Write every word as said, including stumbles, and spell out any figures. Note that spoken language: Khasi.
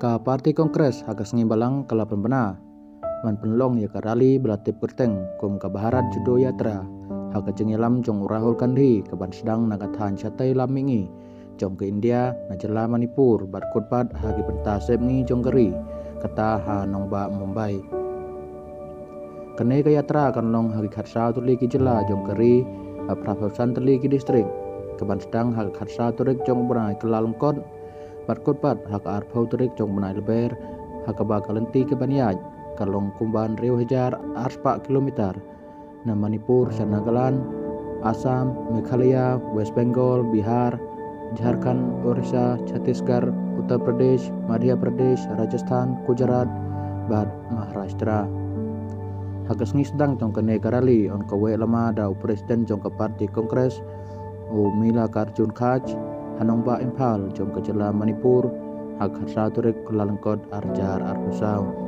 Ka party Congress ha ka sngi Balang ka la pynbna ban pynlong ïa ka rally ba la tip kyrteng kum ka Bharat Jodo Yatra ha ka jingïalam jong u Rahul Gandhi, ka ban sdang na ka thaiñ shatei lam mihngi jong ka India na jylla Manipur bad kut pat ha ki bynta sepngi jong ka ri, kata ha nongbah Mumbai. Kane ka yatra kan long ha ki khatsaw tylli ki jylla jong ka ri, ha phra phew san tylli ki district, ka ban sdang ha ka khatsaw tarik jong u bnai Kyllalyngkot bad kut pat ha ka arphew tarik jong u bnai Lber, ha kaba ka lynti ka ban ïaid ka long kumba hynriew hajar arspah kilometer na Manipur sha Nagaland, Assam, Meghalaya, West Bengal, Bihar, Jharkhand, Orissa, Chhattisgarh, Uttar Pradesh, Madhya Pradesh, Rajasthan, Gujarat bad Maharashtra. Ha ka sngi sdang jong kane ka rally yn kaweh lama da u President jong ka party Congress, u Mallikarjun Kharge, ha nongbah Imphal jong ka jylla Manipur ha ka khatsaw tarik Kyllalyngkot arhajar arphew saw.